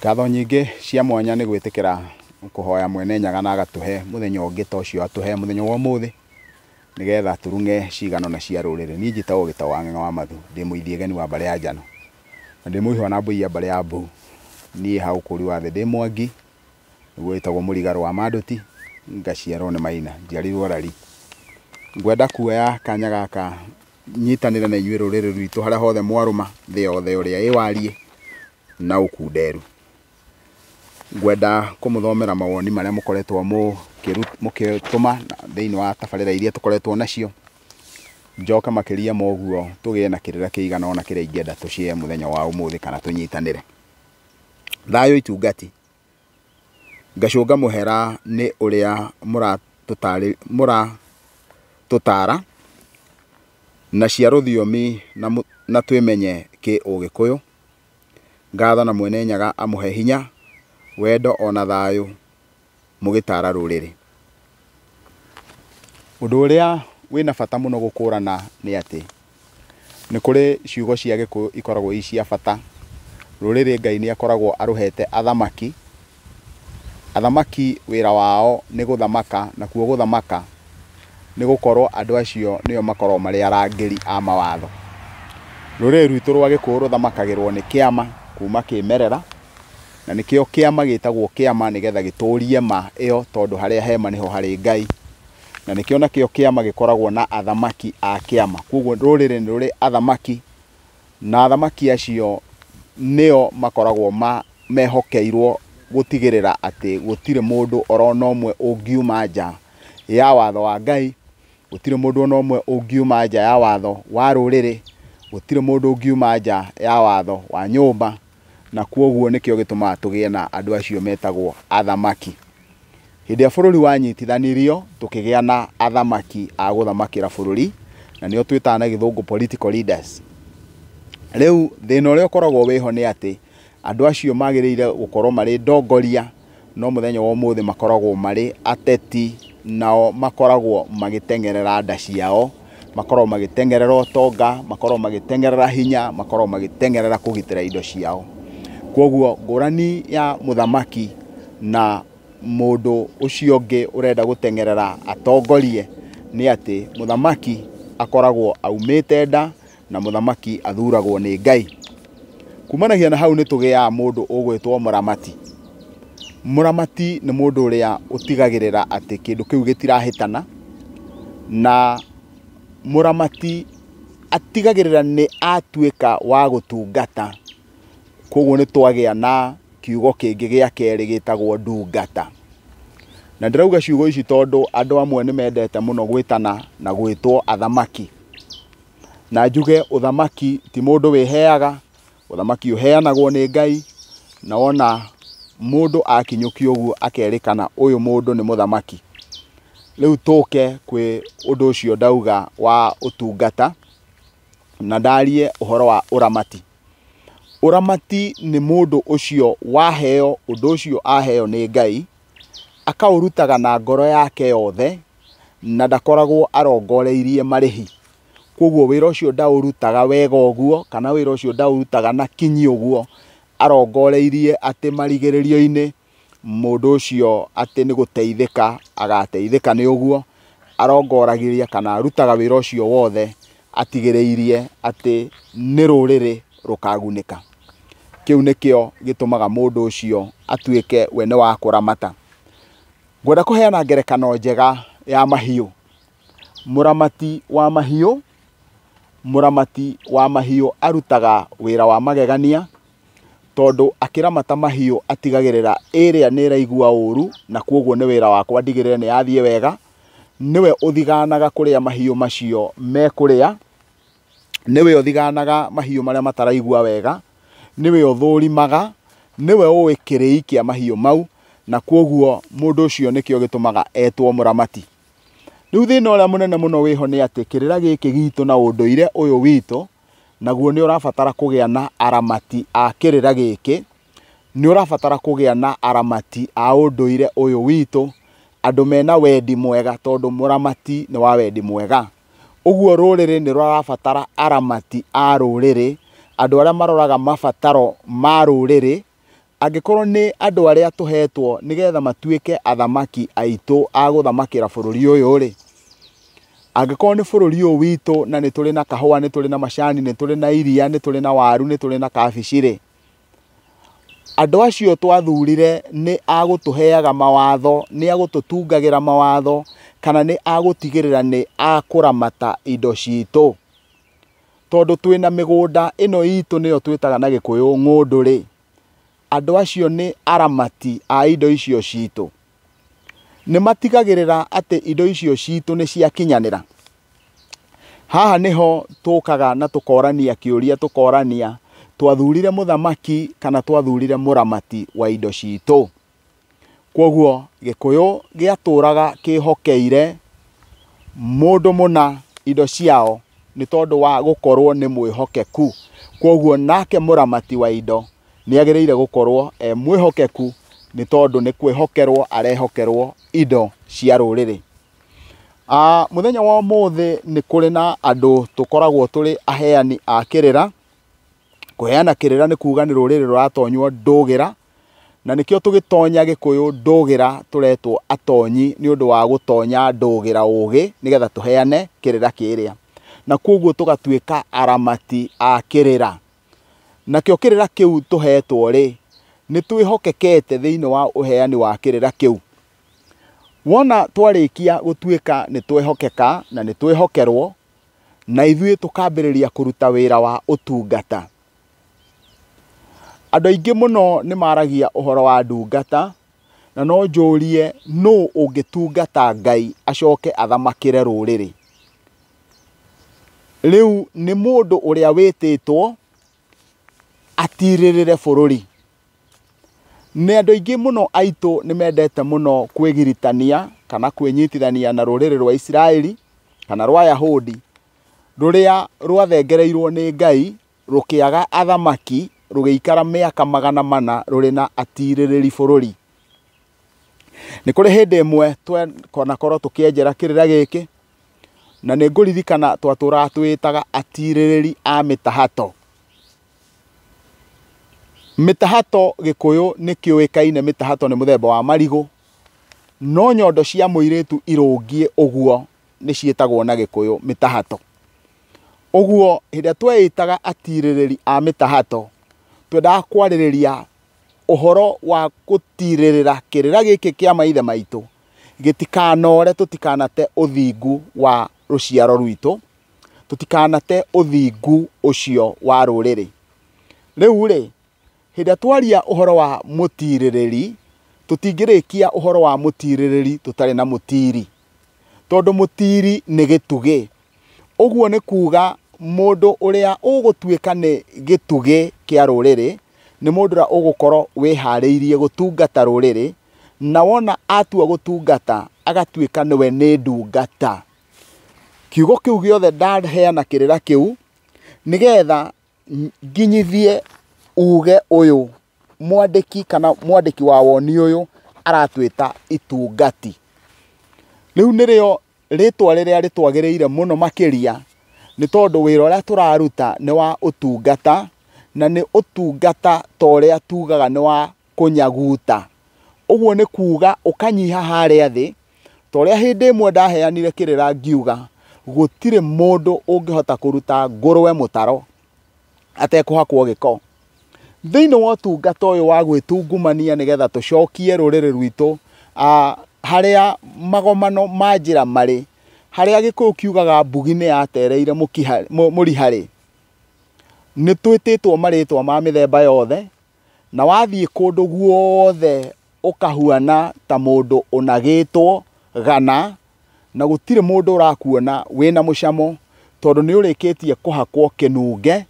Ngatho nyingĩ cia mwanya nĩ gwĩtĩkĩra kũhoya Mwene Nyaga na agatũhe mũthenya ũngĩ ta ũcio atũhe mũthenya wa ũmũthĩ nĩgetha tũrung'e cigano na cia rũrĩrĩ. Niĩ njĩtagwo Gĩtaũ wa Ng'ang'a wa Mathu, ndĩ mũithiegeni wa mbarĩ ya Njano na ndĩ mũihwa na mbũi ya mbarĩ ya Mbu. Niĩ ha ũkũri wa thĩ ndĩ Mwangi, nĩguo wĩtagwo Mũrigarũ wa Manduti, ngaciarwo nĩ Maina, njiarĩirwo Rari. Ngwenda kuoya kanya gaka nyitanĩre na inyuĩ rũrĩrĩ rwitũ harĩa hothe mwarũma thĩ yothe ũrĩa ĩ wariĩ na ũkunderu. Ngwenda kũmũthomera mawoni marĩa mũkoretwo mũkĩtũma thĩinĩ wa tabarĩra iria tũkoretwo nacio, njoke makĩria ma ũguo tũgĩe na kĩrĩra kĩigana ũna kĩrĩa ingĩenda tũshare mũthenya wa ũmũthĩ kana tũnyitanĩre. Thayũ itungati, ngacũnga mũhera nĩ ũrĩa mũratũtara na cia rũthiomi na twĩmenye kĩ ũgĩkũyũ. Ngatho na Mwene Nyaga amũhe hinya, wendo ona thayũ mũgĩtara rũrĩrĩ. Ũndũ ũrĩa wĩna bata mũno gũkũrana nĩ atĩ nĩ kũrĩ ciugo cia Gĩkũyũ ikoragwo i cia bata. Rũrĩrĩ Ngai nĩ akoragwo arũhete athamaki. Athamaki wĩra wao nĩ gũthamaka, nakuo gũthamaka nĩ gũkorwo andũ acio nĩo makoragwo marĩ arangĩri a mawatho. Rũrĩrĩ rwitũ rwa Gĩkũyũ rũthamakagĩrwo nĩ kĩama kuma kĩmerera, na nĩkĩo kĩama gĩtagwo kĩama nĩgetha gĩtũrie ma ĩyo, tondũ harĩa hema nĩho harĩ Ngai. Na nĩkĩo nakĩo kĩama gĩkoragwo na athamaki a kĩama. Koguo rũrĩrĩ nĩ rũrĩ athamaki, na athamaki acio nĩo makoragwo mehokeirwo gũtigĩrĩra atĩ gũtirĩ mũndũ orona ũmwe ũngiuma nja ya watho wa Ngai, gũtirĩ mũndũ ona ũmwe ũngiuma nja ya watho wa rũrĩrĩ, gũtirĩ mũndũ ũngiuma nja ya watho wa nyũmba, na kwoguo nĩkĩo gĩtũmaga tũgĩe na andũ acio metagwo athamaki. Hĩndĩ ĩrĩa bũrũri wanyitithanirio tũkĩgĩa na athamaki a gũthamakĩra bũrũri, na nĩo twĩtaga na gĩthũngũ political leaders. Rĩu thĩna ũrĩa ũkoragwo wĩho nĩ atĩ andũ acio magĩrĩire gũkorwo marĩ ndongoria, no mũthenya wa ũmũthĩ makoragwo marĩ ateti, nao makoragwo magĩteng'erera nda ciao, makoragwo magĩteng'erera ũtonga, makoragwo magĩteng'erera hinya, makoragwo magĩteng'erera kũgitĩra indo ciao. Kwoguo ngũrani ya mũthamaki na mũndũ ũcio ũngĩ ũrenda gũteng'erera atongorie nĩ atĩ mũthamaki akoragwo aumĩte nda na mũthamaki athuragwo nĩ Ngai. Kumanagia na hau nĩ tũgĩaga mũndũ ũgwĩtwo mũramati. Mũramati nĩ mũndũ ũrĩa ũtigagĩrĩra atĩ kĩndũ kĩu gĩtirahĩtana, na mũramati atigagĩrĩra nĩ atuĩka wa gũtungata. Koguo nĩ twagĩa na kiugo kĩngĩ gĩa kerĩ gĩtagwo ndungata. Na ndĩrauga ciugo ici tondũ andũ amwe nĩ mendete mũno gwĩtana na gwĩtwo athamaki. Na njuge ũthamaki ti mũndũ wĩheaga, ũthamaki ũheanagwo nĩ Ngai, na wona mũndũ akinyũkia ũguo akerĩkana ũyũ mũndũ nĩ mũthamaki. Rĩu tũke kwĩ ũndũ ũcio ndauga wa ũtungata, na ndarie ũhoro wa ũramati. Ũramati nĩ mũndũ ũcio waheo ũndũ ũcio aheo nĩ Ngai, akaũrutaga na ngoro yake yothe, na ndakoragwo arongoreirie marĩhi. Koguo wĩra ũcio ndaũrutaga wega ũguo, kana wĩra ũcio ndaũrutaga na kinyi ũguo, arongoreirie atĩ marigĩrĩrio-inĩ mũndũ ũcio atĩ nĩ gũteithĩka agateithĩka nĩ ũguo, arongoragĩria kana arutaga wĩra ũcio wothe atigĩrĩirie atĩ nĩ rũrĩrĩ rũkagunĩka. Kĩu nĩkĩo gĩtũmaga mũndũ ũcio atuĩke we nĩ wa kũramata. Ngwenda kũheana ngerekano njega ya mahiũ. Mũramati wa mahiũ, mũramati wa mahiũ arutaga wĩra wa magegania, tondũ akĩramata mahiũ atigagĩrĩra ĩrĩa nĩ ĩraigua ũru, na kwoguo nĩ wĩra wakwa ndigĩrĩre nĩ yathiĩ wega. Nĩwe ũthiganaga kũrĩa mahiũ macio mekũrĩa, nĩwe ũthiganaga mahiũ marĩa mataraigua wega, nĩwe ũthũrimaga, nĩwe ũĩ kĩrĩi kĩa mahiũ mau, na kwoguo mũndũ ũcio nĩkĩo gĩtũmaga etwo mũramati. Rĩu thĩna ũrĩa mũnene mũno wĩho nĩ atĩ kĩrĩra gĩkĩ gitũ na ũndũire ũyũ witũ, naguo nĩ ũrabatara kũgĩa na aramati a kĩrĩra gĩkĩ, nĩ ũrabatara kũgĩa na aramati a ũndũire ũyũ witũ, andũ mena wendi mwega, tondũ mũramati nĩ wa wendi mwega. Ũguo rũrĩrĩ nĩ rũrabatara aramati a rũrĩrĩ, andũ arĩa maroraga mabataro ma rũrĩrĩ, Angĩkorwo nĩ andũ arĩa tũhetwo nĩgetha matuĩke athamaki aitũ a gũthamakĩra bũrũri ũyũ rĩ, angĩkorwo nĩ bũrũri ũyũ witũ na nĩ tũrĩ na kahũa, nĩ tũrĩ na macani, nĩ tũrĩ na iria, nĩ tũrĩ na waru, nĩ tũrĩ na kabici rĩ, andũ acio twathurire nĩ agũtũheaga mawatho, nĩ agũtũtungagĩra mawatho, kana nĩ agũtigĩrĩra nĩ akũramata indo citũ. Tondũ twĩna mĩgũnda ĩno itũ nĩyo twĩtaga na Gĩkũyũ ng'ũndũ rĩ, andũ acio nĩ aramati a indo icio citũ. Nĩ matigagĩrĩra atĩ indo icio citũ nĩ ciakinyanĩra. Haha nĩho tũkaga na tũkorania kĩũria, tũkorania twathurire mũthamaki kana twathurire mũramati wa indo citũ. Kwoguo Gĩkũyũ gĩatũraga kĩhokeire mũndũ mũna indo ciao nĩ tondũ wa gũkorwo nĩ mwĩhokeku. Kwoguo nake mũramati wa indo nĩ agĩrĩire gũkorwo e mwĩhokeku nĩ tondũ nĩ kwĩhokerwo arehokerwo indo cia rũrĩrĩ. Mũthenya wa ũmũthĩ nĩ kũrĩ na andũ tũkoragwo tũrĩ aheani a kĩrĩra. Kũheana kĩrĩra nĩ kuga nĩ rũrĩrĩ rũratonywo ndũgĩra, na nĩkĩo tũgĩtonya Gĩkũyũ ndũgĩra tũretwo atonyi nĩ ũndũ wa gũtonya ndũgĩra ũgĩ nĩgetha tũheane kĩrĩra kĩrĩa. Na kwoguo tũgatuĩka aramati a kĩrĩra. Nakĩo kĩrĩra kĩu tũhetwo rĩ, nĩ twĩhokekete thĩinĩ wa ũheani wa kĩrĩra kĩu. Wona twarĩkia gũtuĩka nĩ twehokeka na nĩ twĩhokerwo, na ithuĩ tũkambĩrĩria kũruta wĩra wa ũtungata. Andũ aingĩ mũno nĩ maragia ũhoro wa ndungata, na no njũrie nũ ũngĩtungata Ngai acoke athamakĩre rũrĩrĩ. Rĩu nĩ mũndũ ũrĩa wĩtĩtwo atirĩrĩre bũrũri. Nĩ andũ aingĩ mũno aitũ nĩ mendete mũno kwĩgiritania kana kwĩnyitithania na rũrĩrĩ rwa Isiraeli kana rwa Yahudi, rũrĩa rwathengereirwo nĩ Ngai rũkĩaga athamaki, rũgĩikara mĩaka 400 rũrĩ na atirĩrĩri bũrũri. Nĩ kũrĩ hĩndĩ ĩmwe twanakorwo tũkĩenjera kĩrĩra gĩkĩ, na nĩ ngũririkana twatũraga twĩtaga atirĩrĩri a mĩtahato. Mĩtahato Gĩkũyũ nĩ kĩũĩkaine, mĩtahato nĩ mũthemba wa marigũ, no nyondo cia mũirĩtu irũngiĩ ũguo nĩ ciĩtagwo na Gĩkũyũ mĩtahato. Ũguo hĩndĩ ĩrĩa tweĩtaga atirĩrĩri a mĩtahato, twendaga kwarĩrĩria ũhoro wa gũtirĩrĩra kĩrĩra gĩkĩ kĩa maithe maitũ gĩtikanore, tũtikanate ũthingu wa rũciaro rwitũ, tũtikanate ũthingu ũcio wa rũrĩrĩ. Rĩu rĩ, hĩndĩ ĩrĩa twaria ũhoro wa mũtirĩrĩri, tũtingĩrĩkia ũhoro wa mũtirĩrĩri tũtarĩ na mũtiri, tondũ mũtiri nĩ gĩtugĩ. Ũguo nĩ kuga mũndũ ũrĩa ũgũtuĩka nĩ gĩtugĩ kĩa rũrĩrĩ nĩ mũndũ ũrĩa ũgũkorwo wĩharĩirie gũtungata rũrĩrĩ, na wona atua gũtungata agatuĩka nĩwe nĩ ndungata. Kiugo kĩu gĩothe ndaheana kĩrĩra kĩu nĩgetha nginyithie uge ũyũ mwandĩki kana mwandĩki wa woni ũyũ aratwĩta itungati. Rĩu nĩrĩo rĩtwa rĩrĩa rĩtwagĩrĩire mũno makĩria, nĩ tondũ wĩra ũrĩa tũraruta nĩ wa ũtungata, na nĩ ũtungata ta ũrĩa tugaga nĩ wa kũnyaguta. Ũguo nĩ kuga ũkanyiha harĩa thĩ, ta ũrĩa hĩndĩ ĩmwe ndaheanire kĩrĩra ngiuga gũtirĩ mũndũ ũngĩhota kũruta ngũrwe mũtaro atekũhakwo gĩko. Thĩinĩ wa ũtungata ũyũ wa gwĩtungumania nĩgetha tũcokie rũrĩrĩ rwitũ harĩa magomano ma njĩra marĩ, harĩa Gĩkũyũ kiugaga mbugi nĩ yatereire mũriharĩ, nĩ twĩtĩtwo marĩtwa ma mĩthemba yothe, na wathiĩ kũndũ guothe ũkahuana ta mũndũ ũnagĩtwo gana, na gũtirĩ mũndũ ũrakuona wĩna mũcamo, tondũ nĩ ũrĩkĩtie kũhakwo kĩnunge,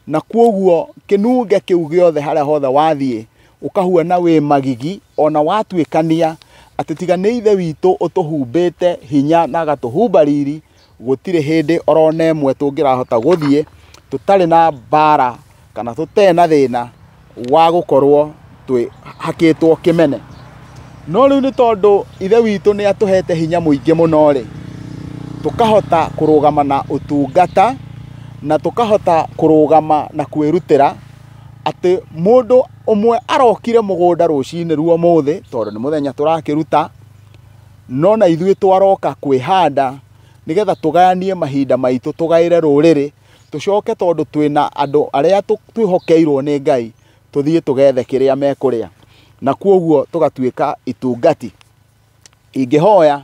na kwoguo kĩnunge kĩu gĩothe harĩa hothe wathiĩ ũkahuana wĩ magigi, ona watuĩkania atĩ tiga nĩ Ithe witũ ũtũhumbĩte hinya na agatũhumba riri, gũtirĩ hĩndĩ orona ĩmwe tũngĩrahota gũthiĩ tũtarĩ na mbara kana tũtarĩ na thĩna wa gũkorwo twĩhakĩtwo kĩmene. No rĩu nĩ tondũ Ithe witũ nĩ atũhete hinya mũingĩ mũno rĩ, tũkahota kũrũgama na ũtungata, na tũkahota kũrũgama na kwĩrutĩra, Atĩ mũndũ ũmwe arokire mũgũnda rũcinĩ rwa ũmũthĩ, tondũ nĩ mũthenya tũrakĩruta, no na ithuĩ twaroka kwĩhanda nĩgetha tũgayanie mahinda maitũ, tũgaĩre rũrĩrĩ, tũcoke tondũ twĩna andũ arĩa twĩhokeirwo nĩ Ngai, tũthiĩ tũgethe kĩrĩa mekũrĩa. Na kwoguo tũgatuĩka itungati. Ingĩhoya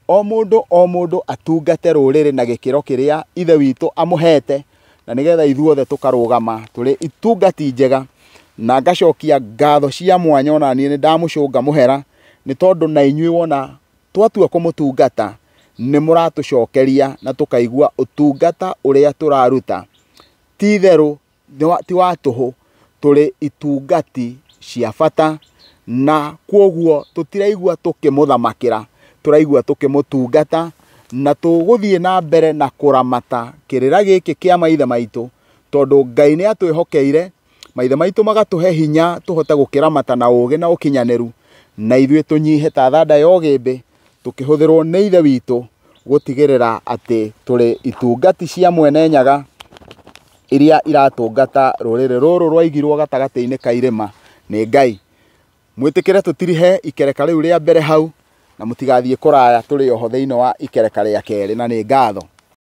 o mũndũ o mũndũ atungate rũrĩrĩ na gĩkĩro kĩrĩa Ithe witũ amũhete, na nĩgetha ithuothe tũkarũgama tũrĩ itungati njega. Na ngacokia ngatho cia mwanya ona niĩ nĩ ndamũcũnga mũhera, nĩ tondũ na inyuĩ wona twatua kũmũtungata nĩ mũratũcokeria na tũkaigua ũtungata ũrĩa tũraruta ti itherũ ti wa tũhũ, tũrĩ itungati cia bata, na kwoguo tũtiraigua tũkĩmũthamakĩra, tũraigua tũkĩmũtungata, na tũgũthiĩ na mbere na kũramata kĩrĩra gĩkĩ kĩa maithe maitũ, tondũ Ngai nĩ atwĩhokeire, maithe maitũ magatũhe hinya tũhote gũkĩramata na ũgĩ na ũkinyanĩru, na ithuĩ tũnyihe ta thanda ya ũgĩmbĩ, tũkĩhũthĩrwo nĩ Ithe witũ gũtigĩrĩra atĩ tũrĩ itungati cia Mwene Nyaga iria iratungata rũrĩrĩ rũrũ rwaigirwo gatagatĩ-inĩ ka irĩma nĩ Ngai. Mwĩtĩkĩre tũtirihe ikereka rĩu rĩa mbere hau, na mũtigathiĩ kũraya, tũrĩ oho thĩinĩ wa ikereka rĩa kerĩ, na nĩ ngatho.